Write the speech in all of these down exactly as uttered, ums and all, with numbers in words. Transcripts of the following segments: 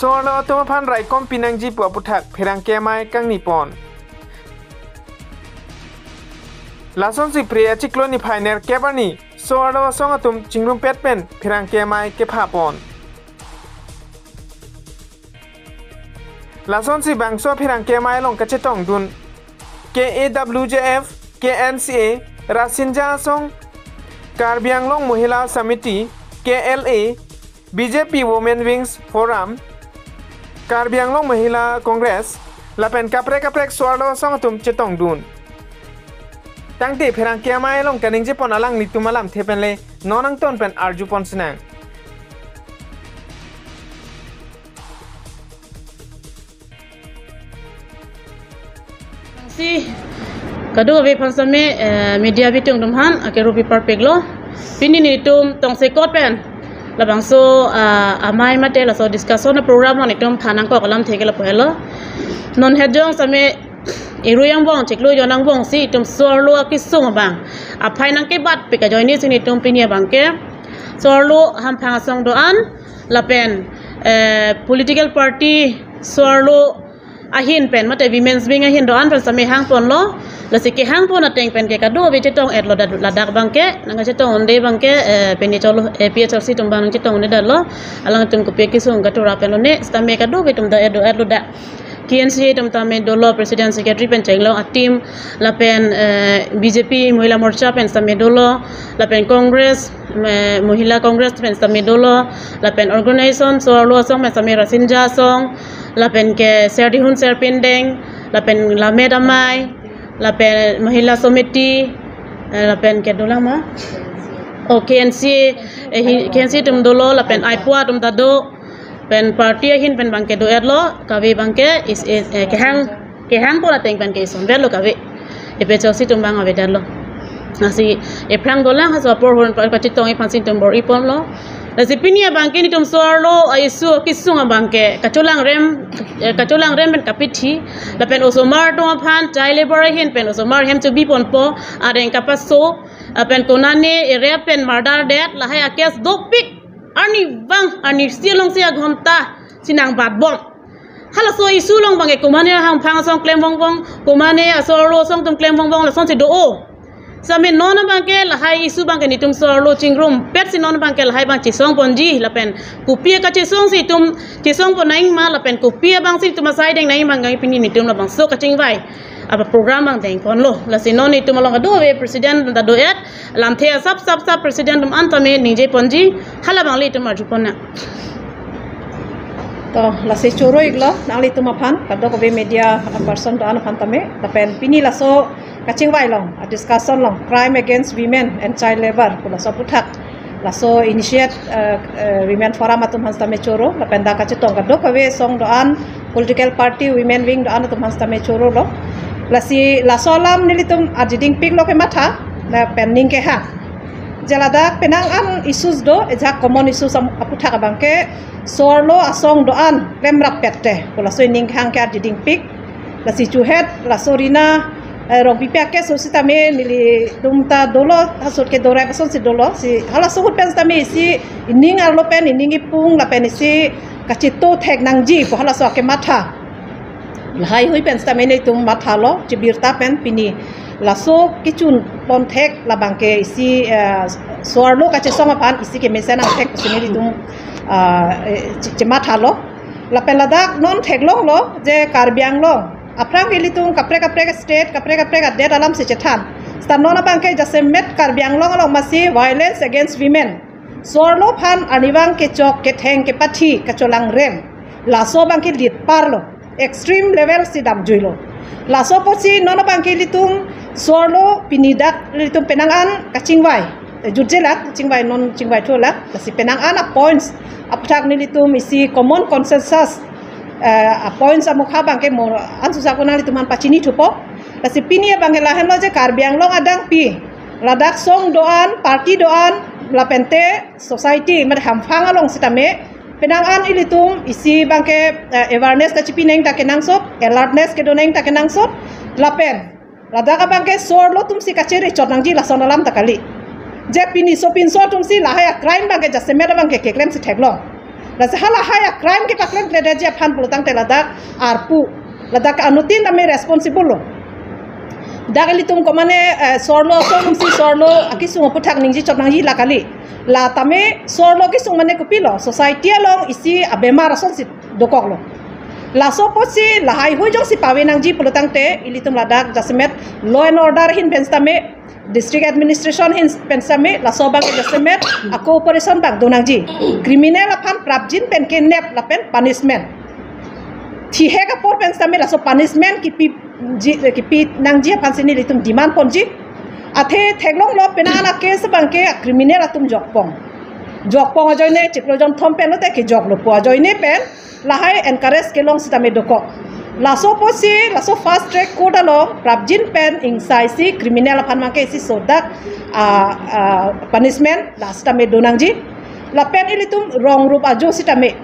So-arlo atum aphan raikom pinangji pu aputhak pherangke amei kangni pon. Lasonsi Phre achiklo niphai nerkep arni so-arlo asong atum chingrumpet pen pherangke amei kepha pon. Lasonsi bangso pherangke amei along kachetongdun K A W J F, K N C A, Rasinja Asong, Karbi Anglong Mohila Samiti, K L A, B J P Women Wings Forum, Karbi Anglong Mahila Congress, lapen kaprek kaprek so-arlo asong atum chetongdun. Tangte pherangke amei along kaningje pon alanglitum alamthe pen le non angton pen arju pon sinang. Si kadokave aphan sitame, eh, media bitung atum aphan akerup parpiklo. Pini nelitum tongsekot pen labangso, ah, amei mate laso discussion program nelitum than nangkok alamthe ke lapu helo. Non hejong sitame irui angbong chiklo jon angbongsi itum so-arlo akesung abang aphai nangkebatpik ajoinesi nelitum pini abangke so-arlo hamphang asong do-an lapen, eh, political party so-arlo ahin pen mate women's wing ahin do-an pen sitame hang ponlo. Lasi kehang pon ateng pen ke kadokave chetong-etlo, dak ladak abangke nangchetong-un'e abangke, eh, pini cholo, eh, A P H L C atum abang nangchetong-un'e detlo. Alangtum kopi akesung katura pen lone sitame kadokave atum do-et do-etlo dak. K N C A atum tame dolo, president secretary pen chenglong a-team, lapen, eh, B J P Mohila Morcha pen sitame dolo, lapen Congress, eh, Mohila Congress pen sitame dolo, lapen organization so-arlo asong pen sitame Rasinja Asong, lapen ke Serdihun Serpindeng, lapen Lammet Amei, lapen Mahila Samiti, eh, lapen ke dolang ma? Oh, K N C A, eh, hi-, K N C A atum dolo, lapen IPWA atum ta do, pen party ahin pen abangke do-etlo, kave abangke is, is, eh, kehang, kehang pon ateng pen ke isonvetlo kave. A P H L C atum abang avedetlo. Lasi ephrang dolang, halaso apor ahut pa-, pachetongji aphansi nelitum bor-i ponlo. Lasi pini abangke nelitum so-arlo a-issue akesung abangke kacholangrem, eh, kacholangrem pen kapithi, lapen osomar atum aphan, child labour ahin pen osomar hem chobi ponpo, areng kapaso, lapen konane rape pen murder det, lahai a-case dopik, arnivang, arnisi alongsi aghonta si nangbatbom. Halaso issue along abangke komane hamphang asong klem bongbong, komane so-arlo asong atum klem bongbong, lasonsi do-o. Sitame non abangke lahai issue abangke nelitum so-arlo chingrumpetsi non abangke lahai abang chesong ponji, lapen kopi akachesongsi itum chesong pon nangji ma, lapen kopi abangsi itum asai deng nangji ma, abang pini nelitum labangso kachingvai aprogram abang deng ponlo. Lasi non itum along kadokave president ta do-et, lamthe asap sap sap president atum an tame ningje ponji, hala abang le itum arju pon nang. To, lasi choro-iklo nanglitum aphan, kadokave media person do-an aphan tame, lapen pini laso kachingvai along, a-discussion along, crime against women and child labour pu laso aputhak, laso initiate, eh, eh, Women Forum atum aphan sitame choro, lapen dak kachetong kadokave asong do-an, political party, women wing do-an atum aphan sitame chorolo. Lasi laso alam nelitum arjidingpiklo kematha, lapen ning kehang. Je ladak penang an issues do, ejak common issues am-, aputhak abangke so-arlo asong do-an klemrappet te pu laso ining kehang ke arjidingpik. Lasi chuhet, laso arina, eh, Rongpipi a-case sitame nelitum ta dolo, hasut ke dorai pasonsi dolo. Si halaso ahut pen sitame isi ining arlo pen, ining ipung lapen isi kachito thek nangji pu halaso akematha. Lahaihui pen sitame nelitum mathalo, chibirta pen pini laso kechun pon thek labangke isi, eh, so-arlo kachesong aphan isi kemesen nangthek pusi nelitum, ah, eh, che-, chemathalo. Lapen ladak non theklonglo je Karbi Anglong aphrang ke ilitum kaprek kaprek state, kaprek kaprek adet alamsi chethan. Seta non abangke jasemet Karbi Anglong along masi violence against women, so-arlo aphan arnivang kechok ketheng kepathi kacholangrem, laso abangke lit parlo, extreme level si damjuilo. Laso apotsi non abangke ilitum so-arlo pini dak ilitum penang an kachingvai, eh, jutjelak, chingvai non chingvai tholak, lasi penang an a-points aputhak nelitum isi common consensus, eh, a-points amukha abangke mo ansusa konang ilitum aphan pachini thupo. Lasi pini abangke lahenlo je Karbi Anglong adangpi, ladak song do-an, party do-an, lapente society, mate hamphang along sitame, penang an ilitum isi abangke, eh, awareness kachipi nangji ta kenangsot, alertness kedo nangji ta kenangsot, lapen ladak abangke so-arlo atumsi kachere chot nangji lason alam ta kali. Je pini sopinso atumsi lahai a-crime abangke jasemet abangke keklemsi theklong. Lasi halahai a-crime kepaklem kledetji aphan pulotangte ladak arpu, ladak anuttin tame responsible lo. Dak ilitum komane, eh, so-arlo asong si so-arlo akesung aputhak ningje chot nangji la kali. La tame so-arlo kesung mane kopilo, society along isi abemar asonsi dokoklo. Laso apotsi lahai hui jongsi pave nangji pulotangte ilitum ladak jasemet law and order ahin pen sitame, district administration ahin pen sitame, laso abang ke jasemet a-cooperation abang do nangji. Criminal aphan prapjin pen kenep lapen punishment, thihek apor pen sitame laso punishment kipi ji, kipi nangji aphansi nelitum demand ponji. Athe theklonglo penang an a-case abang ke a-criminal atum jokpon. Jokpon ajoine chiklo jonthom pen lote kejoklo pu ajoine pen lahai encourage kelong sitame dokok. Laso apotsi, laso fast track court along prapjin pen ingsaisi criminal aphan abang ke isi sodak, ah, ah, punishment la sitame do nangji. Lapen ilitum rong rup ajo sitame,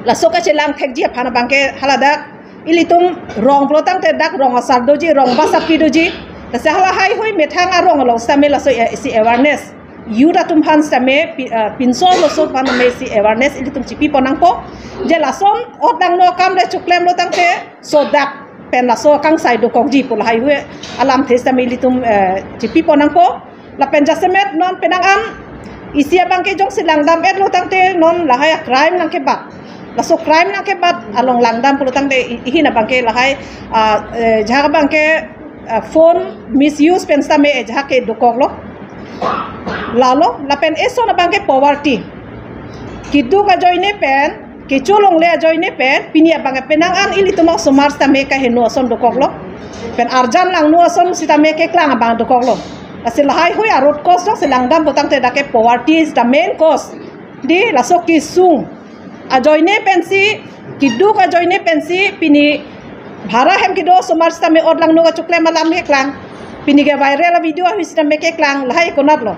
laso kachelang thekji aphan abang ke haladak ilitum rong pulotangte dak rong asar doji, rong basapi doji. Lasi halahai hui methang arong along sitame laso, eh, isi awareness, youth atum aphan sitame pi-, eh, pinso loso aphan tame isi awareness ilitum chipipon nangpo. Je lason ot langno akam le choklemlo tangte sodak pen laso akangsai dokokji pu lahai hui alamthe sitame ilitum, eh, chipipon nangpo. Lapen jasemet non penang an isi abang ke jongsi langdam-etlo tangte non lahai a-crime nangkebat. Laso crime nangkebat along langdam pulotangte i-, ihin abang ke lahai, ah, eh, jahak abang ke, ah, phone misuse pen sitame, eh, jahak ke dokoklo. Lalo, lapen eson abang ke poverty. Keduk ajoine pen, kecho longle ajoine pen, pini abang ke penang an ilitum osomar sitame kaheno ason dokoklo. Pen arjan langno ason sitame keklang abang dokoklo. Lasi lahai hui a-root cause jongsi langdam pulotangte dak ke poverty is the main cause. Di laso kesung ajoine pensi, keduk ajoine pensi pini bhara hem kedo osomar sitame ot langno kachoklem alam keklang. Pini ke viral a-video ahui sitame keklang, lahai konatlo?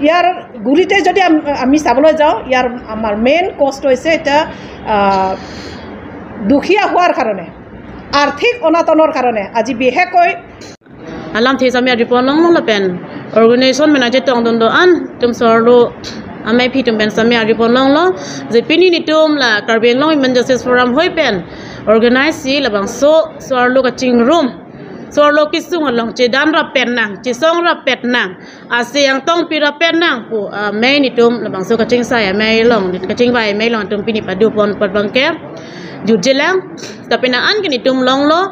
ইয়াৰ গুৰিতে যদি আম-, আমি চাবলৈ যাওঁ, ইয়াৰ আমাৰ মেইন কজটো হৈছে এতিয়া, আহ, দুখীয়া হোৱাৰ কাৰণে, আৰ্থিক অনাটনৰ কাৰণে আজি বিশেষকৈ alamthe sitame ari ponlonglo lapen organization pen nangchetongdun do-an atum so-arlo amei aphi atum pen sitame ari ponlonglo. Je pini nelitum la Karbi Anglong Women Justice Forum hui pen organize si labangso so-arlo kachingrum, so-arlo kesung along chedan rapet nang, chesong rapet nang, ase angtong pi rapet nang pu, ah, amei nelitum labangso kachingsai amei along, kachingvai amei along nelitum pini padopon apot abang ke jutjelang. Tapi nang an ke nelitum longlo.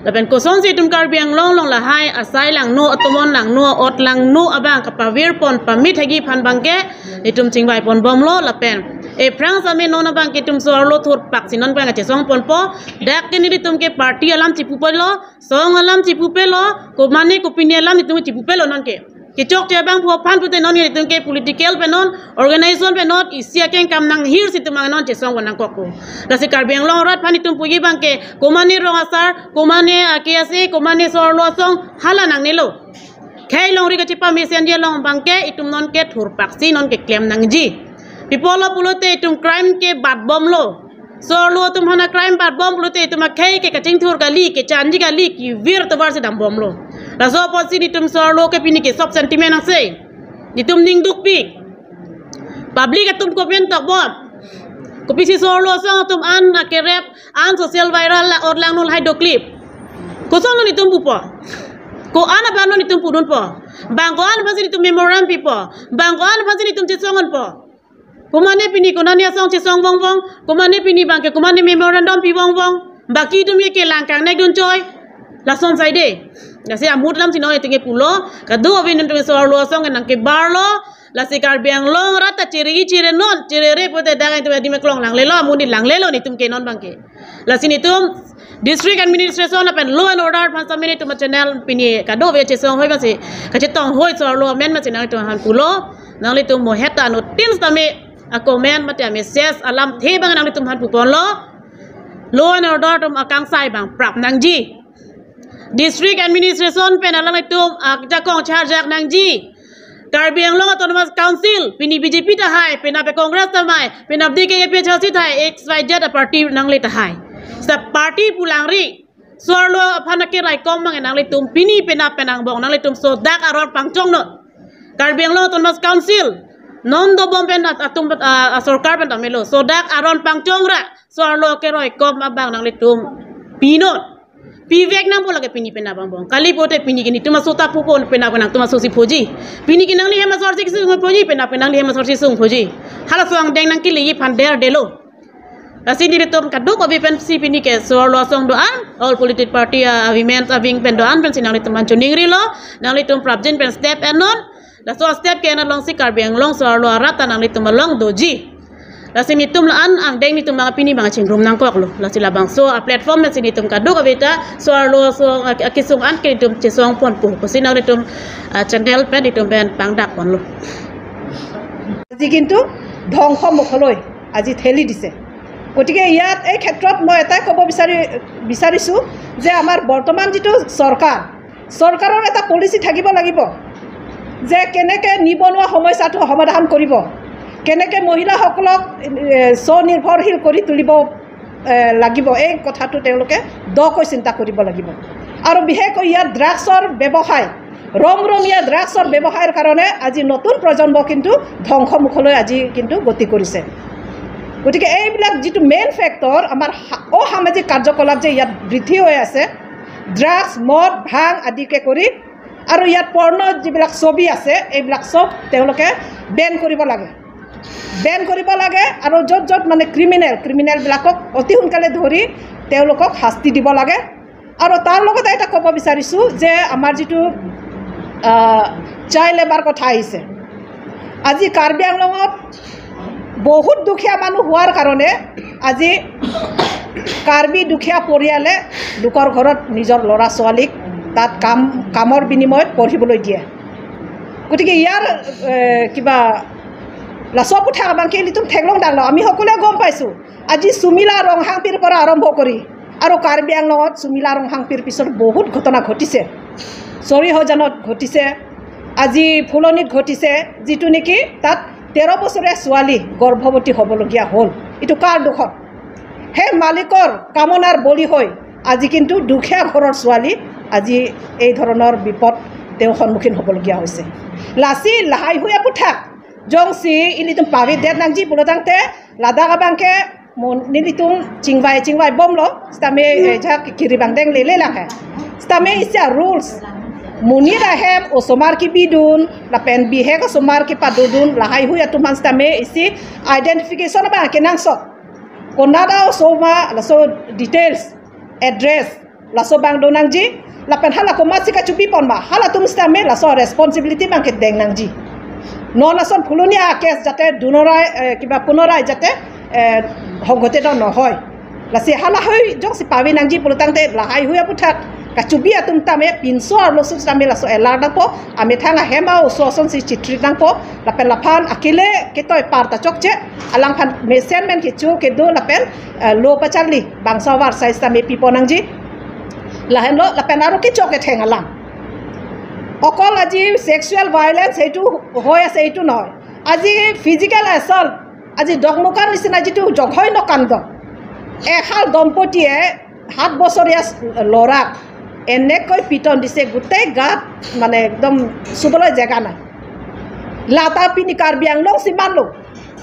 Lapen kosonsi itum Karbi Anglong along lahai asai langno, atomon langno, ot langno abang kapavirpon pamit hagi aphan abang ke itum chingvaiponbomlo lapen aphrang sitame non abang ke itum so-arlo thurpaksi non abang kachesongponpo. Dak ke nelitum ke party alam chipupelo, song alam chipupelo, komane kopine alam itum chipupelo non ke. Kechokche abang phu aphan pute non itum ke political pen non, organization pen non, isi akeng kam nanghirsi itum abang non chesongpon nangkokpo. Lasi Karbi Anglong arat aphan itum puji abang ke, komane rong asar, komane ake ase, komane so-arlo asong, hala nangnelo. Khei longri kachepamesenji along abang ke, itum non ke thurpaksi non keklem nangji. Pi apotlo pulote itum crime ke batbomlo. So-arlo atum aphan a-crime batbom pulote itum akhei ke kachingthur kali, kechanji kali, kevir tovarsi dambomlo. Laso apotsi nelitum so-arlo ke pini ke sob sentiment angse. Nelitum ning dukpi. Public atum kopi an tokbom. Kopisi so-arlo asong atum an akerep, an social viral la ot langno lahai doklip. Kosonlo nelitum pupo? Ko-an aphanlo nelitum pudunpo? Bang ko-an aphansi nelitum memorandum pipo? Bang ko-an aphansi nelitum chesongdunpo? Komane pini konane asong chesong vongvong, komane pini abang ke komane memorandum pi vongvong, baki atum ke kelang kangnekdun choi. Lason saide. Lasi amut alamsi non itum ke pulo, kadokave nelitum so-arlo asong ke nangkebarlo, lasi Karbi Anglong arat ta chiri chiri non, chirire pute dak itum adim aklong langlelo, amonit langlelo nelitum ke non abang ke. Lasi nelitum district administration lapen law and order aphan sitame nelitum channel pini kadokave chesong hui masi, kachetong hui so-arlo amen masi nanglitum aphan pulo, nanglitum mohet ta anuttin sitame a-comment mate a-message alamthe abang nanglitum aphan puponlo. Law and order atum akangsai abang prap nangji. District administration pen alanglitum ajakong charjak nangji. Karbi Anglong Autonomous Council, pini B J P tahai, penap Congress tahai, penap D K A P H L C tahai, X Y Z a-party nangle tahai. Seta party pu langri, so-arlo aphan akeraikom abang nanglitum pini penap pen angbong nanglitum sodak aron pangchongnon. Karbi Anglong Autonomous Council, Non dobom pen at-, atum pen, ah, ah, sorkar pen ta melo. Sodak aron pangchongra. So-arlo keroi kom abang nanglitum pinon. Pivek nangpo lake pini penap angbong. Kali pote pini ke netum aso ta pupo penap nangtum aso si phoji. Pini ke nangli hem asor si kesung phoji, penap nangli hem asor si sung phoji. Halaso angdeng nangkeleji aphan derdelo. Lasi nelitum kadokave pensi pini ke so-arlo asong do-an, all political party, ah, women, ah, wing pen do-an pensi nanglitum aphan choningrilo, nanglitum prapjin pen step en non, laso step ke en alongsi Karbi Anglong so-arlo arat ta nanglitum along doji. Lasi netum la-an angdeng netum abang pini abang chingrum nangkoklo. Lasi labangso a-platform pensi netum kadokave ta so-arlo asong ak-, akesung an ke netum chesong ponpo. Pusi nanglitum, ah, channel pen netum pen pangdak ponlo. আজি কিন্তু ধ্বংস মুখলৈ আজি ঠেলি দিছে। গতিকে ইয়াত এই ক্ষেত্ৰত মই এটাই ক'ব বিচাৰি, বিচাৰিছোঁ যে আমাৰ বৰ্তমান যিটো চৰকাৰ, চৰকাৰৰ এটা পলিচি থাকিব লাগিব যে কেনেকে নিবনুৱা সমস্যাটো সমাধান কৰিব, কেনেকে মহিলাসকলক, এ, স্বনিৰ্ভৰশীল কৰি তুলিব, এ, লাগিব, এই কথাটো তেওঁলোকে দকৈ চিন্তা কৰিব লাগিব। আৰু বিশেষকৈ ইয়াত ড্ৰাগছৰ ব্যৱসায়, ৰমৰমীয়া ড্ৰাগছৰ ব্যৱসায়ৰ কাৰণে আজি নতুন প্ৰজন্ম কিন্তু ধ্বংসমুখলৈ আজি কিন্তু গতি কৰিছে। গতিকে এইবিলাক যিটো মেইন ফেক্টৰ, আমাৰ সা-, অসামাজিক কাৰ্যকলাপ যে ইয়াত বৃদ্ধি হৈ আছে, ড্ৰাগছ, মদ, ভাং আদিকে কৰি, আৰু ইয়াত পৰ্ণ যিবিলাক ছবি আছে, এইবিলাক চব তেওঁলোকে বেন কৰিব লাগে, বেন কৰিব লাগে। আৰু য'ত য'ত মানে ক্ৰিমিনেল, ক্ৰিমিনেলবিলাকক অতি সোনকালে ধৰি তেওঁলোকক শাস্তি দিব লাগে। আৰু তাৰ লগতে এটা ক'ব বিচাৰিছোঁ যে আমাৰ যিটো, আহ, চাইল্ড লেবাৰ কথা আহিছে, আজি কাৰ্বি আংলঙত বহুত দুখীয়া মানুহ হোৱাৰ কাৰণে আজি কাৰ্বি দুখীয়া পৰিয়ালে লোকৰ ঘৰত নিজৰ ল'ৰা ছোৱালীক তাত কাম, কামৰ বিনিময়ত পঢ়িবলৈ দিয়ে। গতিকে ইয়াৰ, এ, কিবা laso aphuthak abang ke ilitum theklong danglo, আমি সকলোৱে গম পাইছোঁ। আজি সুমিলা ৰংহাংপিৰ পৰা আৰম্ভ কৰি আৰু কাৰ্বি আংলঙত সুমিলা ৰংহাংপিৰ পিছত বহুত ঘটনা ঘটিছে। চৰিহজানত ঘটিছে, আজি ফুলনিত ঘটিছে, যিটো নেকি তাত তেৰ বছৰীয়া ছোৱালী গৰ্ভৱতী হ'বলগীয়া হ'ল। এইটো কাৰ দুখত? সেই মালিকৰ কামনাৰ বলি হৈ আজি কিন্তু দুখীয়া ঘৰৰ ছোৱালী আজি এই ধৰণৰ বিপদ তেওঁ সন্মুখীন হ'বলগীয়া হৈছে। Lasi lahai hui aphuthak jongsi ilitum pavidet nangji pulo tangte ladak abang ke mo nelitum chingvai chingvai bomlo, sitame, eh, jak kiri bang deng lele lang he. Sitame isi a-rules. Monit ahem osomar kebidun, lapen bihek osomar kepadodun, lahai hui atum aphan sitame isi identification abang kenangsot. Konat a-osomar, laso details, address, laso abang do nangji, lapen hala komatsi kachubi pon ma, halatum sitame laso responsibility abang kedeng nangji. Non ason phuloni a-case jate dunorai, eh, kiba punorai jate, eh, honggote do nohoi. Lasi hala hui jongsi pavi nangji pulo tangte lahai hui aphuthak kachubi atum tame pinso arloso sitame laso alert nangpo, amethang ahem a-oso asonsi chitrit nangpo, lapen laphan akile ketoi par ta chokche, alangphan mesen men kecho kedo lapen, eh, lo pacharli bangso avarsai sitame pipo nangji. Lahenlo lapen aro kechok ketheng alam. অকল আজি sexual violence সেইটো হৈ আছে, এইটো নহয়। আজি physical assault, আজি ডকমকাৰ নিচিনা যিটো জঘন্য কাণ্ড, এহাল দম্পতীয়ে সাত বছৰীয়া ল'ৰাক এনেকৈ পিটন দিছে, গোটেই গাত মানে একদম চুবলৈ জেগা নাই। Lata pini Karbi Anglong si manlo,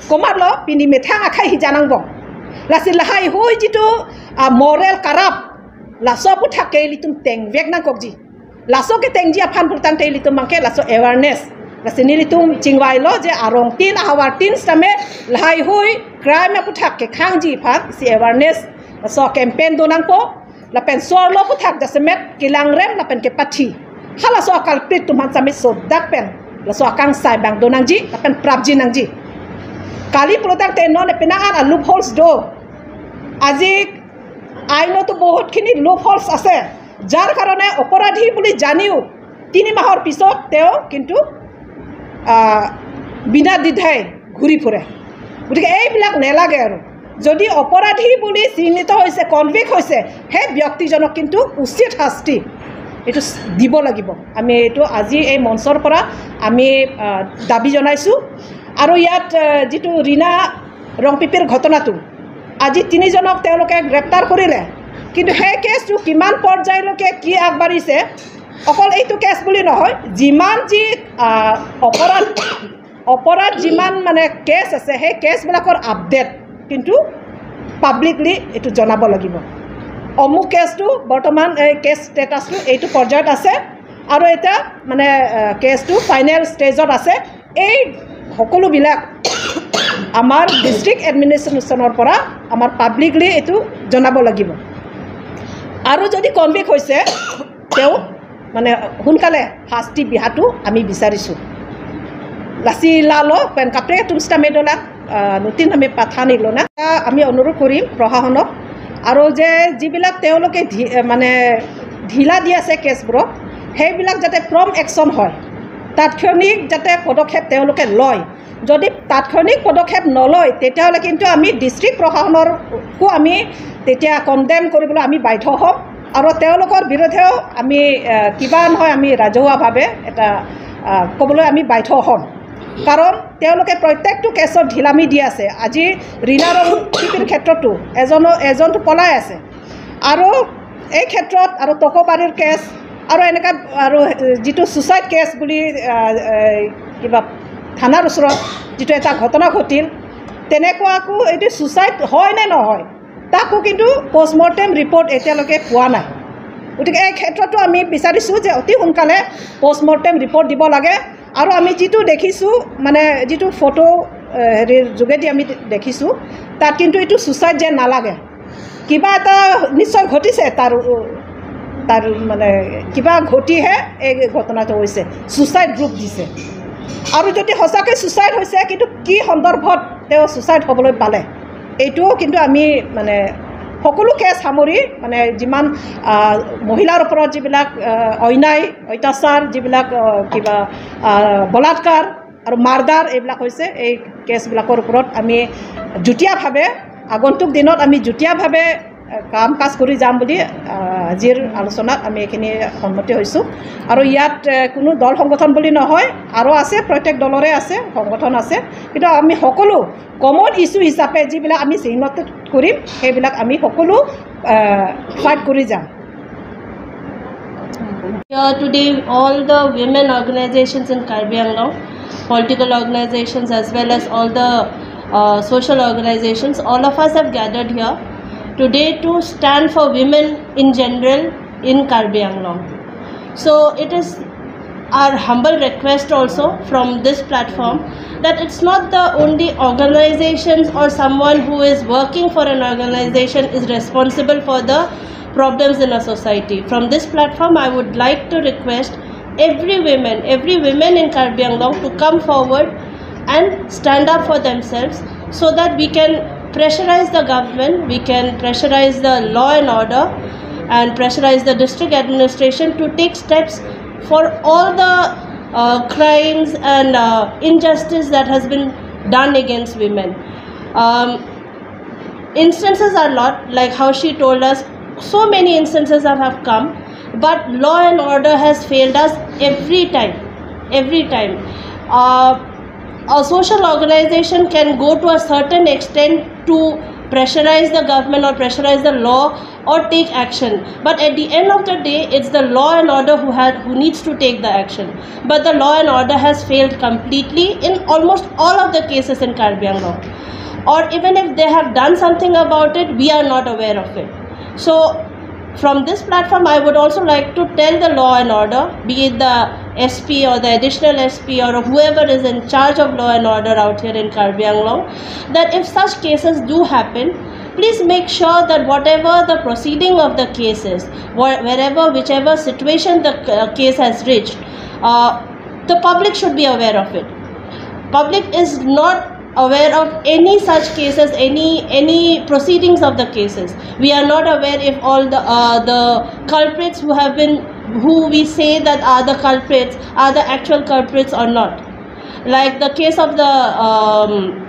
komatlo pini methang akhai hijanang bong. Lasi lahai hui jitu, ah, moral corrupt, laso aphuthak ke ilitum tengvek nangkokji. Laso ketengji aphan pulo tangte ilitum abang ke laso awareness. Lasi nelitum chingvailo je arong tin ahavar tin sitame lahai hui crime aphuthak kekhangji aphan isi awareness laso campaign do nangpo. Lapen so-arlo aphuthak jasemet kelangrem lapen kepathi, halaso a-culprit atum aphan sitame sodak pen laso akangsai abang do nangji lapen prapji nangji. Kali pulo tangte non penang an a-loopholes do. আজি আইনতো বহুতখিনি loopholes আছে, যাৰ কাৰণে অপৰাধী বুলি জানিও তিনি মাহৰ পিছত তেওঁ কিন্তু, আহ, বিনা দ্বিধাই ঘূৰি ফুৰে। গতিকে এইবিলাক নেলাগে আৰু। যদি অপৰাধী বুলি চিহ্নিত হৈছে, কনভিক্ট হৈছে, সেই ব্যক্তিজনক কিন্তু উচিত শাস্তি এইটো দিব লাগিব। আমি এইটো আজি এই মঞ্চৰ পৰা আমি, আহ, দাবী জনাইছোঁ। আৰু ইয়াত, আহ, যিটো ৰীনা ৰংপিপিৰ ঘটনাটো, আজি তিনিজনক তেওঁলোকে গ্ৰেপ্তাৰ কৰিলে, কিন্তু সেই কেছটো কিমান পৰ্যায়লৈকে কি আগবাঢ়িছে, অকল এইটো কেছ বুলি নহয়, যিমান যি, আহ, অপৰাধ অপৰাধ যিমান মানে কেছ আছে, সেই কেছবিলাকৰ আপডেট কিন্তু পাব্লিকলি এইটো জনাব লাগিব। অমুক কেছটো বৰ্তমান এই কেছ ষ্টেটাছটো এইটো পৰ্যায়ত আছে আৰু এতিয়া মানে, আহ, কেছটো ফাইনেল ষ্টেজত আছে। এই সকলোবিলাক আমাৰ ডিষ্ট্ৰিক্ট এডমিনিষ্ট্ৰেশ্যনৰ পৰা আমাৰ পাব্লিকলি এইটো জনাব লাগিব। আৰু যদি কনভিক্ট হৈছে, তেওঁ মানে সোনকালে শাস্তি বিহাটো আমি বিচাৰিছোঁ। Lasi lalo pen kaprek atum sitame dola, ah, nutin hame pathan iglo na। আমি অনুৰোধ কৰিম প্ৰশাসনক আৰু যে যিবিলাক তেওঁলোকে ধি-, মানে ঢিলা দি আছে কেছবোৰত, সেইবিলাক যাতে প্ৰম একশ্যন হয়, তাৎক্ষণিক যাতে পদক্ষেপ তেওঁলোকে লয়। যদি তাৎক্ষণিক পদক্ষেপ নলয়, তেতিয়াহ'লে কিন্তু আমি ডিষ্ট্ৰিক্ট প্ৰশাসনকো আমি তেতিয়া কণ্ডেম কৰিবলৈ আমি বাধ্য হ'ম আৰু তেওঁলোকৰ বিৰুদ্ধেও আমি, আহ, কিবা নহয় আমি ৰাজহুৱাভাৱে এটা, আহ, ক'বলৈ আমি বাধ্য হ'ম। কাৰণ তেওঁলোকে প্ৰত্যেকটো কেছত ঢিলামি দি আছে। আজি ৰীণা ৰংপিপিৰ ক্ষেত্ৰতো এজনৰ, এজনটো পলাই আছে আৰু এই ক্ষেত্ৰত আৰু টকৌবাৰীৰ কেছ আৰু এনেকা আৰু যিটো ছুচাইড কেছ বুলি, আহ, এই কিবা থানাৰ ওচৰত যিটো এটা ঘটনা ঘটিল, তেনেকুৱাকো এইটো ছুচাইড হয় নে নহয়, তাকো কিন্তু পষ্টমৰ্টেম ৰিপৰ্ট এতিয়ালৈকে পোৱা নাই। গতিকে এই ক্ষেত্ৰতো আমি বিচাৰিছোঁ যে অতি সোনকালে পষ্টমৰ্টেম ৰিপৰ্ট দিব লাগে। আৰু আমি যিটো দেখিছোঁ, মানে যিটো ফটো, এ, হেৰিৰ যোগেদি আমি দেখিছোঁ, তাত কিন্তু এইটো ছুচাইড যেন নালাগে। কিবা এটা নিশ্চয় ঘটিছে, তাৰ, তাৰ মানে কিবা ঘটিহে এই ঘটনাটো হৈছে, ছুচাইড ৰূপ দিছে। আৰু যদি সঁচাকৈ ছুচাইড হৈছে, কিন্তু কি সন্দৰ্ভত তেওঁ ছুচাইড হ'বলৈ পালে, এইটোও কিন্তু আমি মানে সকলো কেছ সামৰি মানে যিমান, আহ, মহিলাৰ ওপৰত যিবিলাক, আহ, অন্যায়, অত্যাচাৰ, যিবিলাক, আহ, কিবা, আহ, বলাৎকাৰ আৰু মাৰ্ডাৰ এইবিলাক হৈছে, এই কেছবিলাকৰ ওপৰত আমি যুটীয়াভাৱে আগন্তুক দিনত আমি যুটীয়াভাৱে, আহ, কাম কাজ কৰি যাম বুলি, আহ, আজিৰ আলোচনাত আমি এইখিনি সন্মতি হৈছোঁ। আৰু ইয়াত, এ, কোনো দল সংগঠন বুলি নহয়, আৰু আছে, প্ৰত্যেক দলৰে আছে, সংগঠন আছে, কিন্তু আমি সকলো কমন ইছ্যু হিচাপে যিবিলাক আমি চিহ্নিত কৰিম, সেইবিলাক আমি সকলো, আহ, ফাইট কৰি যাম। Here today, all the women organizations in Karbi Anglong, political organizations as well as all the, uh, social organizations, all of us have gathered here today to stand for women in general in Karbi Anglong. So it is our humble request also from this platform that it's not the only organizations or someone who is working for an organization is responsible for the problems in a society. From this platform, I would like to request every women, every women in Karbi Anglong to come forward and stand up for themselves so that we can pressurize the government, we can pressurize the law and order, and pressurize the district administration to take steps for all the, uh, crimes and, uh, injustice that has been done against women. Um, instances are lot, like how she told us, so many instances that have come, but law and order has failed us every time, every time. Uh, a social organization can go to a certain extent to pressurize the government or pressurize the law or take action, but at the end of the day, it's the law and order who had, who needs to take the action. But the law and order has failed completely in almost all of the cases in Karbi Anglong. Or even if they have done something about it, we are not aware of it. So from this platform, I would also like to tell the law and order, be it the S P or the additional S P or whoever is in charge of law and order out here in Karbi Anglong, that if such cases do happen, please make sure that whatever the proceeding of the case is, wh-, wherever, whichever situation the, uh, case has reached, uh, the public should be aware of it. Public is not aware of any such cases, any, any proceedings of the cases. We are not aware if all the, uh, the culprits who have been, who we say that are the culprits, are the actual culprits or not. Like the case of the, um,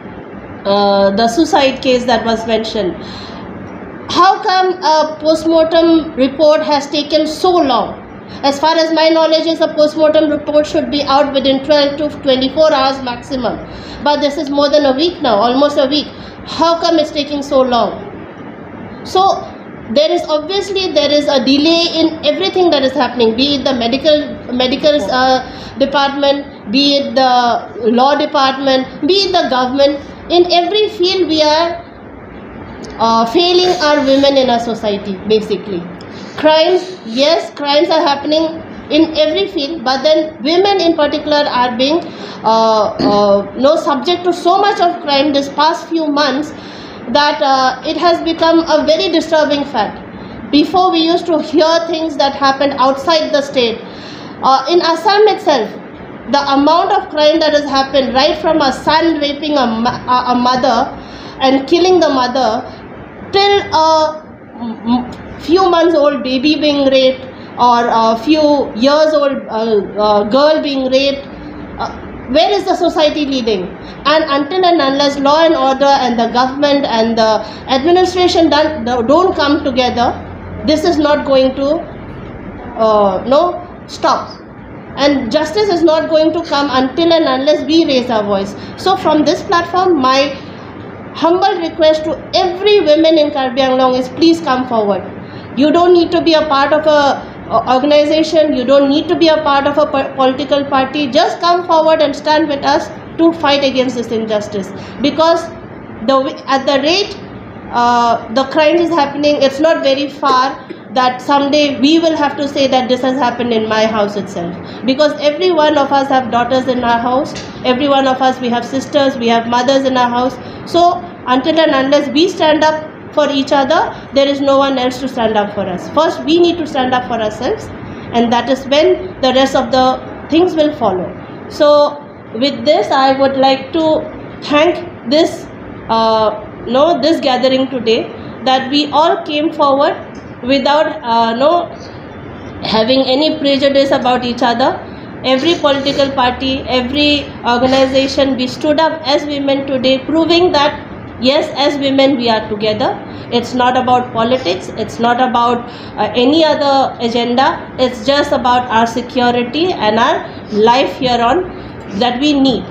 uh, the suicide case that was mentioned. How come a postmortem report has taken so long? As far as my knowledge is, a postmortem report should be out within twelve to twenty-four hours maximum. But this is more than a week now, almost a week. How come it's taking so long? So, There is obviously, there is a delay in everything that is happening, be it the medical medical uh, department, be it the law department, be it the government. In every field, we are uh, failing our women in our society, basically. Crimes, yes, crimes are happening in every field, but then women in particular are being uh, uh, no subject to so much of crime this past few months that uh, it has become a very disturbing fact. Before, we used to hear things that happened outside the state. Uh, in Assam itself, the amount of crime that has happened, right from a son raping a, ma- a a mother and killing the mother, till a m- few months old baby being raped, or a few years old uh, uh, girl being raped. Uh, where is the society leading? And until and unless law and order and the government and the administration don't, don't come together, this is not going to uh, no stop. And justice is not going to come until and unless we raise our voice. So from this platform, my humble request to every women in Karbi Anglong is, please come forward. You don't need to be a part of a, a organization. You don't need to be a part of a po- political party. Just come forward and stand with us to fight against this injustice. Because the at the rate uh, the crime is happening, it's not very far that someday we will have to say that this has happened in my house itself. Because every one of us have daughters in our house, every one of us, we have sisters, we have mothers in our house. So until and unless we stand up for each other, there is no one else to stand up for us. First, we need to stand up for ourselves, and that is when the rest of the things will follow. So with this, I would like to thank this uh, no this gathering today, that we all came forward without uh, no having any prejudice about each other. Every political party, every organization, we stood up as women today, proving that yes, as women we are together. It's not about politics, it's not about uh, any other agenda. It's just about our security and our life here on that we need.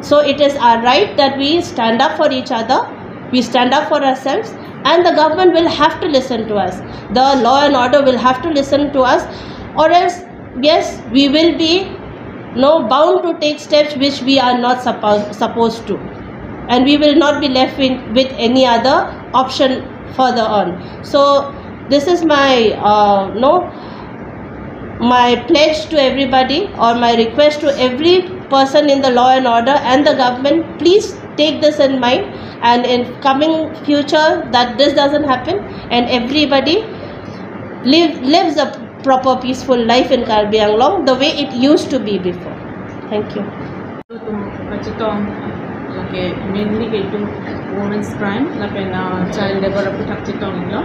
So it is our right that we stand up for each other, we stand up for ourselves, and the government will have to listen to us. The law and order will have to listen to us, or else, yes, we will be no bound to take steps which we are not suppo- supposed to, and we will not be left in, with any other option further on. So this is my uh, no my pledge to everybody, or my request to every person in the law and order and the government: please take this in mind, and in coming future, that this doesn't happen and everybody live lives a proper peaceful life in Karbi Anglong the way it used to be before. Thank you. Tum kachetong lake mainly ke itum women's crime lapen uh, child labor aputhak chetonglo.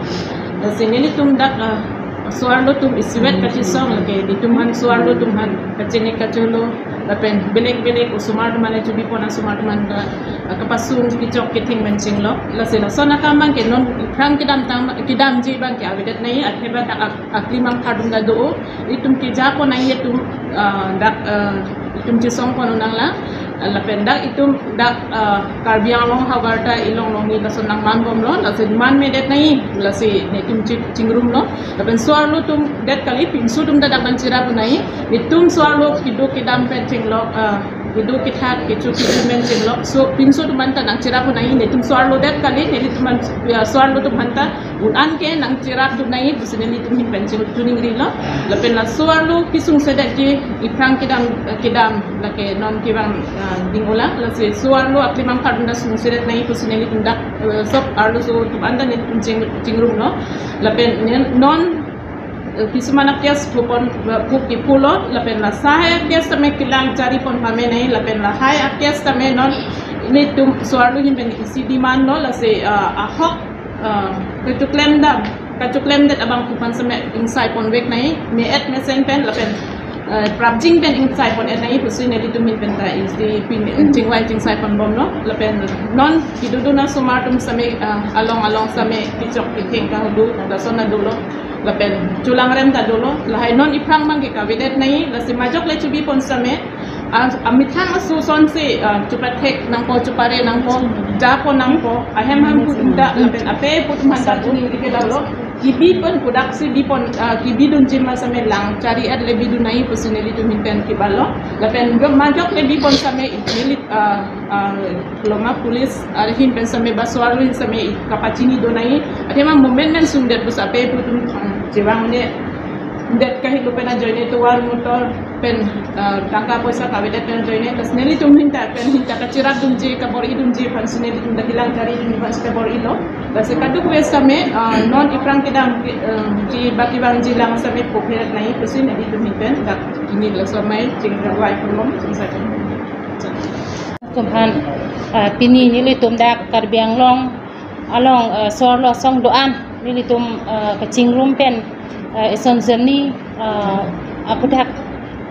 Lasi nelitum dak uh, so-arlo atum isivet kachesong lake itum aphan so-arlo atum aphan kachini kacholo lapen belek belek osomar atum aphan, chubi pon asomar atum aphan uh, kapasung kechok ketheng pen chenglok. Lasi lason akam abang ke non aphrang kedamtang kedamji abang ke avedet nangji, athe ba dak ak- aklimang phadun ta do, itum keja pon nangji itum uh, dak uh, itum chesong pon nanglang. Lapen dak itum dak uh, Karbi Anglong havar ta ilong longni lason nangman bomlo, lasi manmedet nangji, lasi netum chi- chingrumlo. Lapen so-arlo atum det kali, pinso atum ta dak nangcherap nangji. Netum so-arlo kedo kedam pen chenglok, uh, kedo kethak kecho kedo pen chenglok, so pinso atum aphan ta nangcherap nangji. Netum so-arlo det kali, nelitum aphan uh, so-arlo atum aphan ta un-an ke nangcherap dun nangji pusi nelitum ahin pen chingri chingrilo. Lapen la so-arlo kesung sedet ke iphrang kedam kedam lake non kevang uh, ding ola, lasi so-arlo aklimang phadun ta sung sedet nangji pusi nelitum dak uh, sob arloso atum aphan ta netum ching- chingrumlo. Lapen nen- non uh, kisuman a-case thupon uh, puk kipulo, lapen la sai a-case tame kelang chari pon pame nangji, lapen la sai a-case tame non netum so-arlo ahin pen isi demand lo, lasi uh, ahok uh, kechoklem dam, kachoklemdet abang atum aphan seme ingsai ponvek nangji, me-et mesen pen lapen uh, prapjin pen ingsai pon-et nangji pusi nelitum ahin pen ta isi pin chingvai chingsai pon bomlo. Lapen non kedodun asomar atum seme uh, along along seme kechok ketheng ta do, lason ta dolo. Lapen cholangrem ta dolo. Lahai non iphrang abang ke kavedet nangji, lasi majok le chubi pon seme, ah, amethang aso asonsi uh, chopathek nangpo, chopare nangpo, ja pon nangpo, ahem ahem pu atum ta lapen ape pu atum aphan ta chiningri ke dolo. Kebi pon, kodaksi bi pon, ah, kebi dunji ma same lang chari-et le bi dun nangji pusi nelitum ahin pen kebalo. Lapen jo majok le bi pon same neli, ah, ah, loma police ahin pen same ba so-arlo ahin same kapachini do nangji. Athema moment men sungdet pusi ape pu atum thang chevang ne det kahelo pen ajoine tovar motor pen, ah, tangka poisa kavedet pen ajoine. Lasi nelitum ahin ta pen ahin ta kacherap dunji, kabor-i dunji aphansi nelitum ta kelang chari dunji aphansi kabor-ilo. Lasi kadokave same, ah, non iphrang kedam ke, ah, ji baki bang ji lang same puphet nangji pusi nelitum ahin pen dak pini laso amei chingrai pulom chingsa. Tum aphan, ah, pini nelitum dak Karbi Anglong along, ah, so-arlo asong do-an nelitum, ah, kachingrum pen, ah, eson journey, ah, aphuthak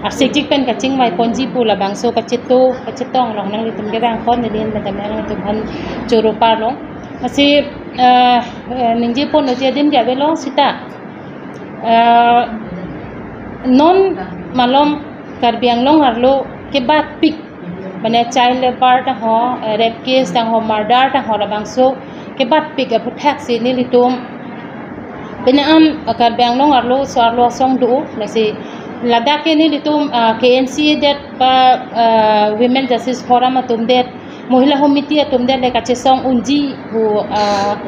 arsik jik pen kachingvai ponji pu labangso kacheto kachetong along nanglitum kevang pon neli ahin pen tame nanglitum aphan choro parlong. Lasi, ah, eh, ningje pon uji adim ke avelo seta, ah, non malom Karbi Anglong arlo kebatpik, mane child labour tangho, eh, rape case tangho, murder tangho labangso kebatpik aphuthaksi nelitum pini an, eh, Karbi Anglong arlo so-arlo asong do, lasi ladak ke nelitum, ah, K N C A det ba, ah, Women Justice Forum atum det, Mohila Samiti atum det le kachesong unji pu, ah,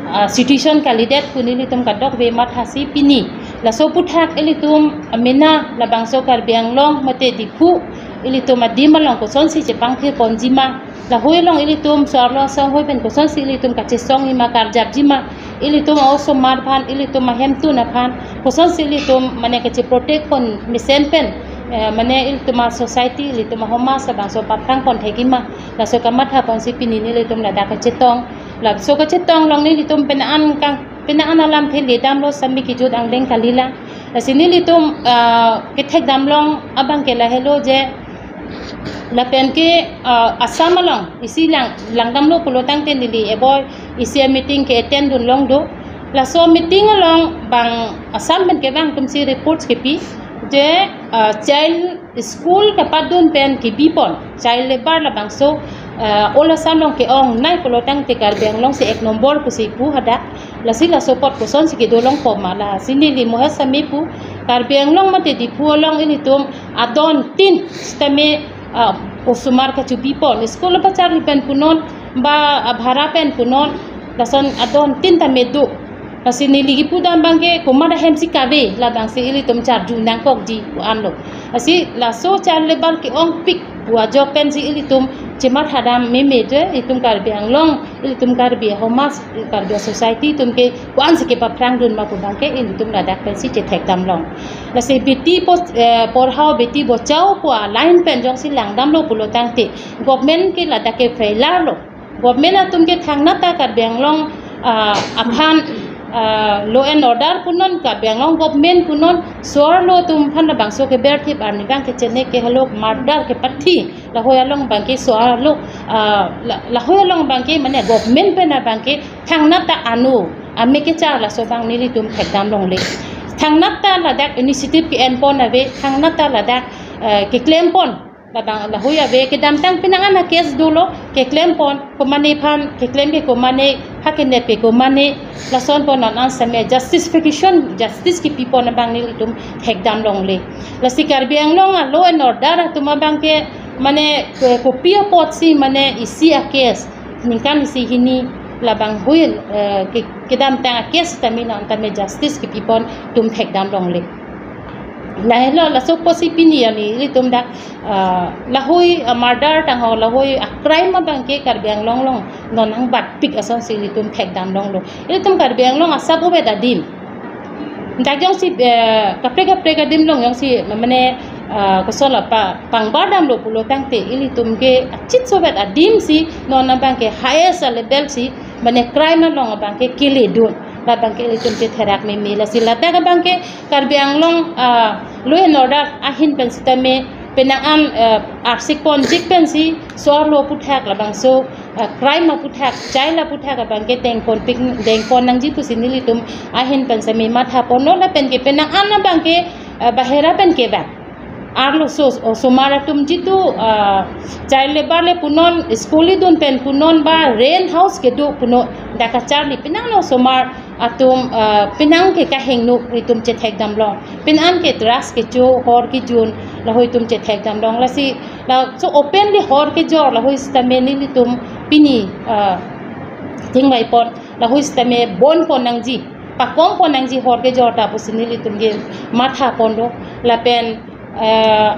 ah, situation kalidet pu nelitum kadokave mathasi pini laso aphuthak ilitum amena labangso Karbi Anglong mate Diphu ilitum adim along kosonsi chepangthir ponji ma, lahoi along ilitum so-arlo asong hoi pen kosonsi ilitum kachesongji ma, karjapji ma, ilitum a-osomar aphan, ilitum ahemtun aphan kosonsi ilitum mane kacheprotect pon mesen pen, eh, mane ilitum asociety, ilitum asomaj labangso paphrang pon thekji ma, laso kamatha ponsi pini nelitum ladak kachetong. Laso kachetong along nelitum pini an kang, pini an alamthe ledamlo, sami kejut angdeng kalilang. Lasi nelitum, ah, kethekdam long abang ke lahelo je lapen ke, ah, Assam along isi lang langdamlo pulo tangte neli eboi isi meeting ke-attend dun long do. Laso meeting along bang Assam pen kevang atumsi reports kepi je, ah, child school kapadun pen kebi pon, child labour labangso, ah, all Assam along ke-ongnei pulo tangte Karbi Anglong si ek nombor pusi pu hadak. Lasi laso apot kosonsi kedo long po ma, lasi neli mohas sami pu, Karbi Anglong mate Diphu along ilitum adon tin sitame, ah, osomar kachebi pon, school pacharli pen punon ba, ah, bhara pen punon, lason adon tin tame do. Lasi neli kipudam abang ke komat ahemsi kave, labangsi ilitum charju nangkokji pu anlo. Lasi laso child labour ke-ongpik pu ajok pensi ilitum chemathadam meme je, ilitum Karbi Anglong, ilitum Karbi asomaj, Karbi society atum ke ko-ansi kepaphrang dun ma pu abang ke ilitum ladak pensi chethekdam long. Lasi beti pos-, eh, porhao beti bachao pu a-line pen jongsi langdamlo pulo tangte government ke ladak ke failure lo. Government atum ke thangnat ta Karbi Anglong, ah, aphan, ah, law and order punon, Karbi Anglong government punon, so-arlo atum aphan labangso keberthip arni abang ke chenek kehalok, murder kepathi, lahoi along abang ke so-arlo, ah, la-, lahoi along abang ke mane government pen abang ke thangnat ta ano ame kechar, laso abang nelitum thekdam longle. Thangnat ta ladak initiative ke-en pon ave, thangnat ta ladak, eh, keklem pon. Labang lahoi ave, kedamtang penang an a-case dolo, keklem pon, komane aphan keklem ke komane, ha kenep ke komane, lason pon non an same justification, justice kepi pon abang nelitum thekdam longle. Lasi Karbi Anglong a-law and order atum abang ke mane, eh, kopi apotsi mane isi a-case ningkan isi hini labang hui, eh, ke, kedamtang a-case tame non tame justice kepi pon atum thekdam longle. Lahelo, laso apotsi pini ani ilitum dak, ah, lahoi, ah, murder tangho, lahoi, ah, crime abang ke Karbi Anglong along non nangbatpik asonsi ilitum thekdam longlo. Ilitum Karbi Anglong asap uvet adim. Dak jongsi, eh, kaprek kaprek adim along jongsi mane, ah, koson la pa pangbardamlo pulo tangte ilitum ke achit sovet adim si non abang ke highest level si mane crime along abang ke kele dun. Labang ke ilitum ke therak meme, lasi ladak abang ke Karbi Anglong, ah, law and order ahin pen sitame penang an, ah, arsik ponjik pensi so-arlo aphuthak labangso, ah, crime aphuthak, child aphuthak abang ke dengponpik, dengpon nangji pusi nelitum ahin pen same matha ponlo, lapen ke penang an abang ke, ah, bahera pen kevang. Arloso osomar atum jitu, ah, child labour le punon, school idun pen punon ba rent house kedo punon, dak kacharli penang lo osomar atum, ah, penang ke kahingno itum chethekdam long. Penang ke drugs kecho hor kejun lahei itum chethekdam long. Lasi laso openly hor kejor lahei sitame nelitum pini, ah, chingvaipon, lahei sitame bonpon nangji, pakompon nangji hor kejor ta pusi nelitum ke mathaponlo. Lapen, ah,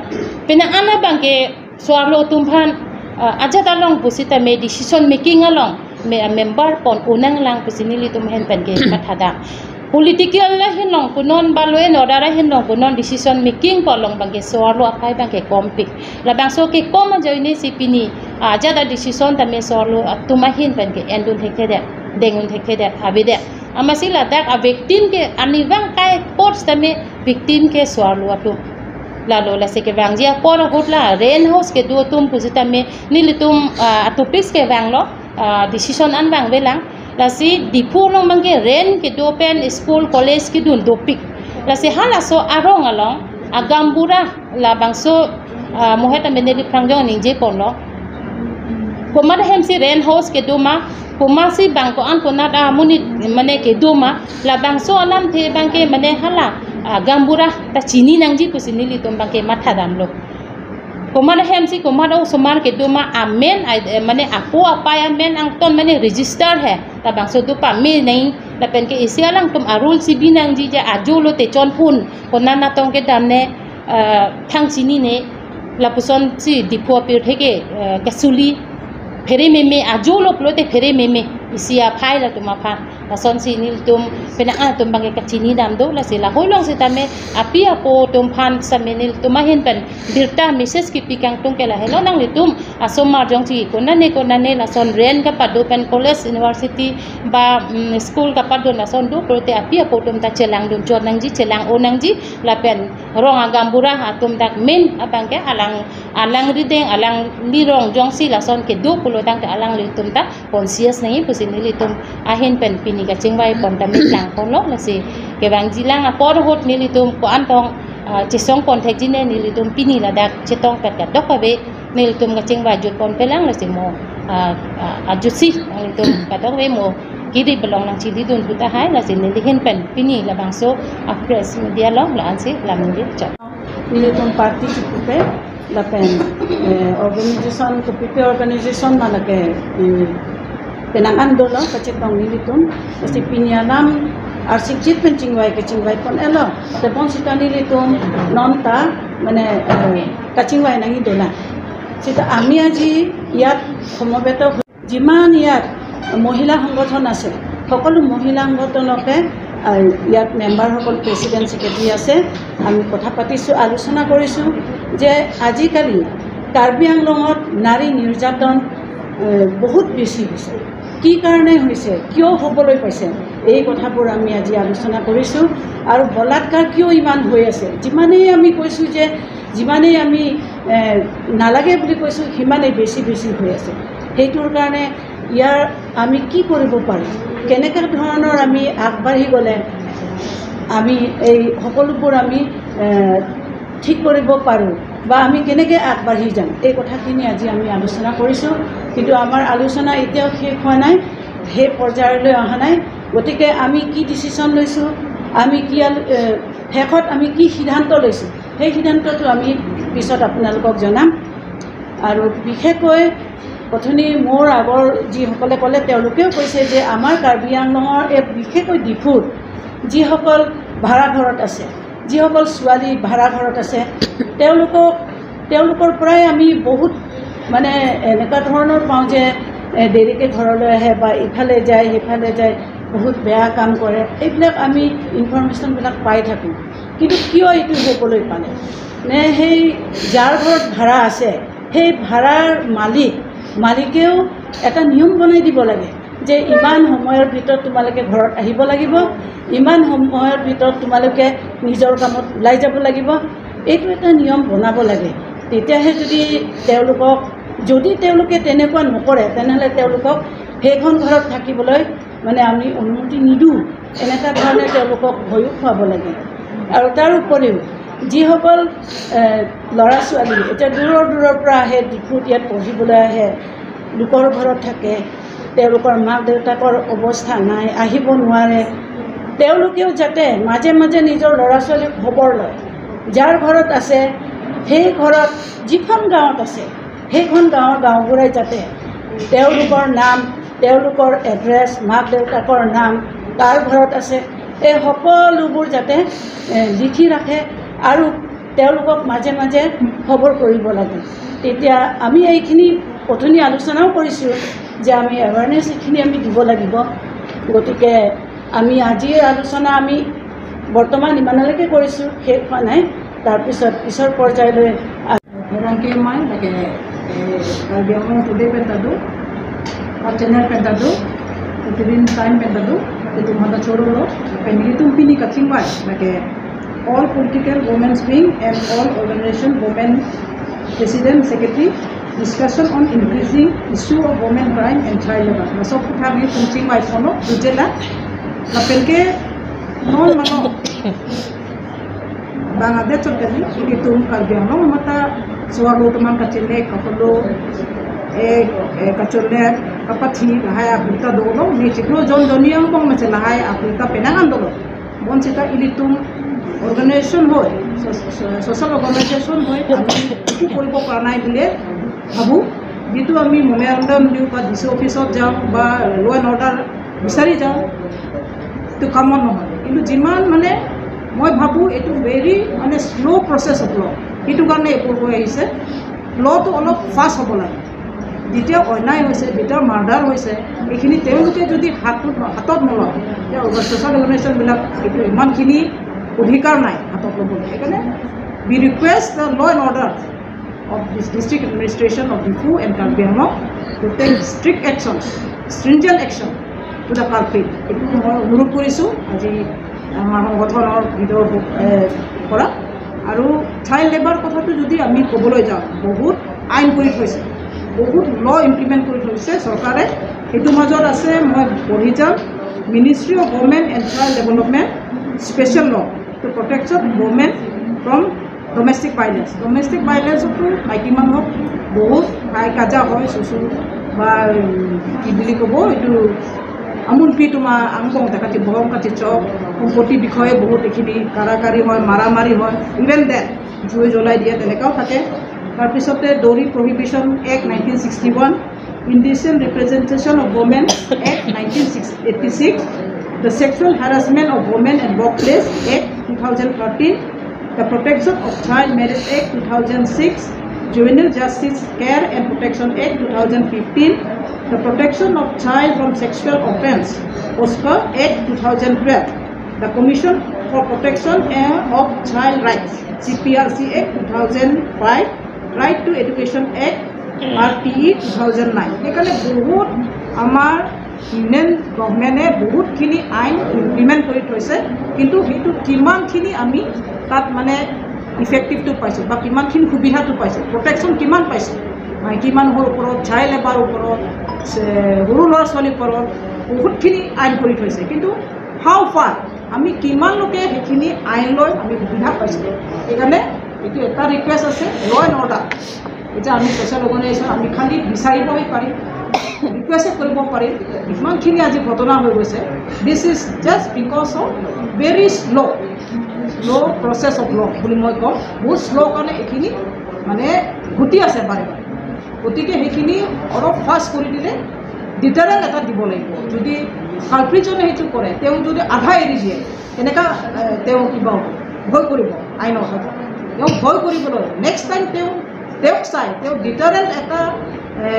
penang an abang ke so-arlo atum aphan, ah, ajat along pusitame decision making along me-, member pon unang lang pusi nelitum ahin pen ke mathadam. Political ahin long punon ba law and order ahin long punon, decision making pu along abang ke so-arlo aphai abang ke kompik. Labangso kekom ajoine si pini, ah, ajat a-decision tame so-arlo atum ahin pen ke endun thekthedet, dengun thekthedet, avedet. Amatsi ladak a-victim ke ani abang kaikot sitame victim ke so-arlo atum. Lalo lasi kevangji apor ahut la rent house kedo atum pusitame nelitum, ah, atupis kevanglo, ah, decision an vangvelang. Lasi Diphu along abang ke rent kedo pen school college kedun dopik. Lasi halaso arong along a gaonbura labangso, ah, mohet ameneli prangjong ningjeponlo. Komat ahem si rent house kedo ma, komatsi bang ko-an konat amonit mane kedo ma, labangso alamthe abang ke mane hala, ah, gaonbura ta chini nangji pusi nelitum abang ke mathadamlo. Komat ahem si komat osomar kedo ma amen, ai, eh, mane apo apai amen angton mane register he, labangso dopame nangji, lapen ke isi alangtum a-rule si bi nangji je ajo lote chonphun, konat natong kedam ne, eh, thang chinine, lapusonsi Diphu apirthe ke, eh, kasuli phere meme, ajo lo pulote phere meme, isi aphai latum aphan. Lasonsi nelitum penang an atum abang ke kachinidam do, lasi lahei along sitame api apo atum aphan sitame nelitum ahin pen birta message kipi kangtung ke lahelo, nanglitum asomar jongsi konane konane lason rent kapado pen college university ba, mm, school kapado lason do pulote api apo atum ta chelangdun chot nangji, chelang-o nangji, lapen rong a gaonbura atum dak main abang ke alang, alangrideng, alangli rong jongsi lason kedo pulotangte alanglitum ta conscious nangji pusi nelitum ahin pen pini kachingvaipon ta meeting ponlo. Lasi kevangjilang apor ahut nelitum ko-an tong, ah, chesongpon thekji ne nelitum pini ladak chetongpet kadokave nelitum kachingvai jutponpelang. Lasi mo, ah, ah, ajutsi nelitum kadokave mo kiri belong nangchilidun pu tahai, lasi neli ahin pen pini labangso a-press media along la-ansi lam neli chot. Nelitum party chipupe lapen, eh, organization, kopipe organization malake, eh, penang an dolo kachetong nelitum. Lasi pini alam arsikjit pen chingvai kachingvaipon-elo. Tebon sita nelitum non ta mane, eh, kachingvai nangji dolang. Sita ami aji iyat সমবেত যিমান ইয়াত মহিলা সংগঠন আছে, সকলো মহিলা সংগঠনকে, আহ, ইয়াত মেম্বাৰসকল, প্ৰেচিডেণ্ট, ছেক্ৰেটাৰী আছে, আমি কথা পাতিছোঁ, আলোচনা কৰিছোঁ যে আজিকালি কাৰ্বি আংলঙত নাৰী নিৰ্যাতন, আহ, বহুত বেছি হৈছে। কি কাৰণে হৈছে, কিয় হ'বলৈ পাইছে, এই কথাবোৰ আমি আজি আলোচনা কৰিছোঁ। আৰু বলাৎকাৰ কিয় ইমান হৈ আছে, যিমানেই আমি কৈছোঁ যে যিমানেই আমি, এ, নালাগে বুলি কৈছোঁ, সিমানেই বেছি বেছি হৈ আছে। সেইটোৰ কাৰণে ইয়াৰ আমি কি কৰিব পাৰোঁ, কেনেকুৱা ধৰণৰ আমি আগবাঢ়ি গ'লে আমি এই সকলোবোৰ আমি, এ, ঠিক কৰিব পাৰোঁ বা আমি কেনেকৈ আগবাঢ়ি যাম, এই কথাখিনি আজি আমি আলোচনা কৰিছোঁ। কিন্তু আমাৰ আলোচনা এতিয়াও শেষ হোৱা নাই, সেই পৰ্যায়লৈ অহা নাই। গতিকে আমি কি ডিচিশ্যন লৈছোঁ, আমি কি আল-, এ, শেষত আমি কি সিদ্ধান্ত লৈছোঁ, সেই সিদ্ধান্তটো আমি পিছত আপোনালোকক জনাম। আৰু বিশেষকৈ অথনি মোৰ আগৰ যিসকলে ক'লে, তেওঁলোকেও কৈছে যে আমাৰ কাৰ্বি আংলঙৰ এই বিশেষকৈ ডিফুত যিসকল ভাড়া ঘৰত আছে, যিসকল ছোৱালী ভাড়া ঘৰত আছে, তেওঁলোকক, তেওঁলোকৰ পৰাই আমি বহুত মানে এনেকুৱা ধৰণৰ পাওঁ যে, এ, দেৰিকৈ ঘৰলৈ আহে বা ইফালে যায়, সিফালে যায়, বহুত বেয়া কাম কৰে, এইবিলাক আমি ইনফৰমেশ্যনবিলাক পাই থাকোঁ। কিন্তু কিয় এইটো হ'বলৈ পালে? নে সেই যাৰ ঘৰত ভাড়া আছে, সেই ভাড়াৰ মালিক, মালিকেও এটা নিয়ম বনাই দিব লাগে যে ইমান সময়ৰ ভিতৰত তোমালোকে ঘৰত আহিব লাগিব, ইমান সময়ৰ ভিতৰত তোমালোকে নিজৰ কামত ওলাই যাব লাগিব। এইটো এটা নিয়ম বনাব লাগে। তেতিয়াহে যদি তেওঁলোকক, যদি তেওঁলোকে তেনেকুৱা নকৰে, তেনেহ'লে তেওঁলোকক সেইখন ঘৰত থাকিবলৈ মানে আমি অনুমতি নিদিওঁ। এনেকুৱা ধৰণে তেওঁলোকক ভয়ো খুৱাব লাগে। আৰু তাৰ উপৰিও যিসকল এ, ল'ৰা ছোৱালী এতিয়া দূৰৰ দূৰৰ পৰা আহে, ডিফুত ইয়াত পঢ়িবলৈ আহে, লোকৰ ঘৰত থাকে, তেওঁলোকৰ মাক দেউতাকৰ অৱস্থা নাই, আহিব নোৱাৰে, তেওঁলোকেও যাতে মাজে মাজে নিজৰ ল'ৰা ছোৱালীক খবৰ লয়। যাৰ ঘৰত আছে, সেই ঘৰত, যিখন গাঁৱত আছে, সেইখন গাঁৱৰ গাঁওবুঢ়াই যাতে তেওঁলোকৰ নাম, তেওঁলোকৰ এড্ৰেছ, মাক দেউতাকৰ নাম, কাৰ ঘৰত আছে, এই সকলোবোৰ যাতে এ, লিখি ৰাখে আৰু তেওঁলোকক মাজে মাজে খবৰ কৰিব লাগে। তেতিয়া আমি এইখিনি অথনি আলোচনাও কৰিছোঁ যে আমি এৱেৰনেছ এইখিনি আমি দিব লাগিব। গতিকে আমি আজিৰ আলোচনা আমি বৰ্তমান ইমানলৈকে কৰিছোঁ, শেষ হোৱা নাই। তাৰপিছত পিছৰ পৰ্যায়লৈ Herangke amei, lake, eh, Karbi Anglong Today pen ta do, our channel pen ta do, Today Time pen ta do, lake tum hada choro lo, lake nelitum pini kachingvai, lake all political women's wing and all organization women president, secretary, discussion on increasing issue of women crime and child labor. Laso aphuthak nelitum chingvai pono, dujela, lapenke non mano, Bangladesh chot kali, ilitum Karbi Anglong mata suar lo teman kachele, kapelo, eh, eh, kachele, kapathi, lahai akurta dolo, ne chiklo jon joni angbong mase lahai akurta penang an dolo. Bonsita ilitum organization hoi, so-, so-, social organization hoi, ami eku koribo paranai bile, bhabu, jitu ami memorandum diu ba D C office ot jao, ba law and order bisari jao, এইটো কামত নহয়। কিন্তু যিমান মানে মই ভাবোঁ এইটো ভেৰি মানে শ্ল' প্ৰচেছ অফ ল', সেইটো কাৰণে এইবোৰ হৈ আহিছে। লটো অলপ ফাষ্ট হ'ব লাগে। যেতিয়া অন্যায় হৈছে, যেতিয়া মাৰ্ডাৰ হৈছে, এইখিনি তেওঁলোকে যদি হাতত, হাতত নলয়, এতিয়া ছ'চিয়েল অৰ্গেনাইজেশ্যনবিলাক এইটো ইমানখিনি অধিকাৰ নাই হাতত ল'বলৈ। সেইকাৰণে we request the law and order of this district administration of Diphu and Karbi Anglong to take strict action, stringent action to the culprit. এইটো মই অনুৰোধ কৰিছোঁ আজি আমাৰ সংগঠনৰ ভিতৰৰ, এ, পৰা। আৰু চাইল্ড লেবাৰ কথাটো যদি আমি ক'বলৈ যাওঁ, বহুত আইন কৰি থৈছে, বহুত ল' ইমপ্লিমেণ্ট কৰি থৈছে চৰকাৰে। সেইটো মাজত আছে, মই পঢ়ি যাম, Ministry of Women and Child Development special law to protection of women from domestic violence. Domestic ভাইলেন্সতো মাইকী মানুহক বহুত হাই কাজা হয়, চুচু বা, উম, কি বুলি ক'ব, এইটো আমোলপি তোমাৰ আংবং ডাকাতি, বগং কাটি চক, সম্পত্তি বিষয়ে বহুত এইখিনি কাৰাকাৰি হয়, মাৰামাৰি হয়, ইভেন ডেথ, জুই জ্বলাই দিয়ে, তেনেকাও থাকে। তাৰপিছতে ডৌৰী prohibition act nineteen sixty one, Indecent Representation of Women Act nineteen eighty-six, the Sexual Harassment of Women at Workplace Act two thousand thirteen, the Protection of Child Marriage Act two thousand six, Juvenile Justice Care and Protection Act two thousand fifteen, the Protection of Child from Sexual Offense, POCSO Act two thousand twelve, the Commission for Protection of Child Rights, C P R C Act two thousand five, Right to Education Act, R T E two thousand nine। সেইকাৰণে বহুত আমাৰ ইউনিয়ন গভৰ্ণমেণ্টে বহুতখিনি আইন ইমপ্লিমেণ্ট কৰি থৈছে, কিন্তু সেইটো কিমানখিনি আমি তাত মানে ইফেক্টিভটো পাইছোঁ বা কিমানখিনি সুবিধাটো পাইছোঁ, প্ৰটেকশ্যন কিমান পাইছোঁ, মাইকী মানুহৰ ওপৰত, চাইল্ড লেবাৰ ওপৰত, চে-, সৰু ল'ৰা ছোৱালীৰ ওপৰত বহুতখিনি আইন কৰি থৈছে, কিন্তু হাউ ফাৰ আমি কিমান লোকে সেইখিনি আইন লৈ আমি সুবিধা পাইছোঁ। সেইকাৰণে এইটো এটা ৰিকুৱেষ্ট আছে, ল' এণ্ড অৰ্ডাৰ। এতিয়া আমি ছ'চিয়েল অৰ্গেনাইজেশ্যন, আমি খালি বিচাৰিবহে পাৰিম, ৰিকুৱেষ্ট কৰিব পাৰিম। ইমানখিনি আজি ঘটনা হৈ গৈছে, this is just because of very slow, slow process of law বুলি মই কওঁ। বহুত শ্ল' কাৰণে এইখিনি মানে ঘটি আছে বাৰে বাৰে। গতিকে সেইখিনি অলপ ফাষ্ট কৰি দিলে ডিটাৰেণ্ট এটা দিব লাগিব। যদি কালপ্ৰিটজনে সেইটো কৰে, তেওঁ যদি আধা এৰি দিয়ে, কেনেকা, এ, তেওঁ কিবা হ'ব? ভয় কৰিব আইনৰ কথা। তেওঁ ভয় কৰিবলৈ নেক্সট টাইম তেওঁ, তেওঁক চাই, তেওঁ ডিটাৰেণ্ট এটা, এ,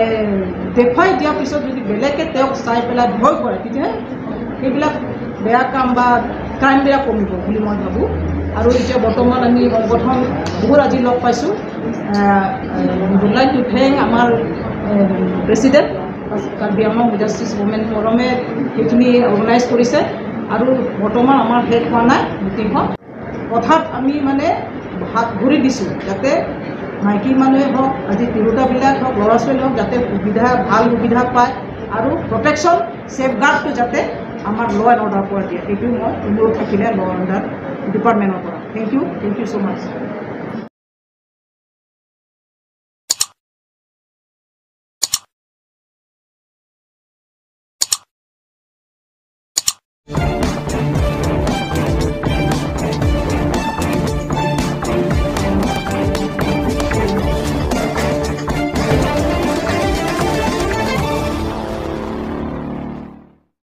দেখুৱাই দিয়াৰ পিছত যদি বেলেগে তেওঁক চাই পেলাই ভয় কৰে, তেতিয়াহে সেইবিলাক বেয়া কাম বা ক্ৰাইমবিলাক কমিব বুলি মই ভাবোঁ। আৰু এতিয়া বৰ্তমান আমি সংগঠন বহুত আজি লগ পাইছোঁ। আহ, I would like to thank আমাৰ, আহ, প্ৰেচিডেণ্ট, কাৰ্বি আংলং জাষ্টিছ মুভমেণ্ট ফৰামে সেইখিনি অৰ্গেনাইজ কৰিছে আৰু বৰ্তমান আমাৰ শেষ হোৱা নাই মিটিংখন। কথাত আমি মানে হাত ভৰি দিছোঁ যাতে মাইকী মানুহে হওক, আজি তিৰোতাবিলাক হওক, ল'ৰা ছোৱালী হওক, যাতে সুবিধা, ভাল সুবিধা পায় আৰু প্ৰটেকশ্যন, ছেফগাৰ্ডটো যাতে আমাৰ ল' এণ্ড অৰ্ডাৰ পৰা দিয়ে, সেইটো মই অনুৰোধ থাকিলে ল' এণ্ড অৰ্ডাৰ ডিপাৰ্টমেণ্টৰ পৰা। Thank you, thank you so much.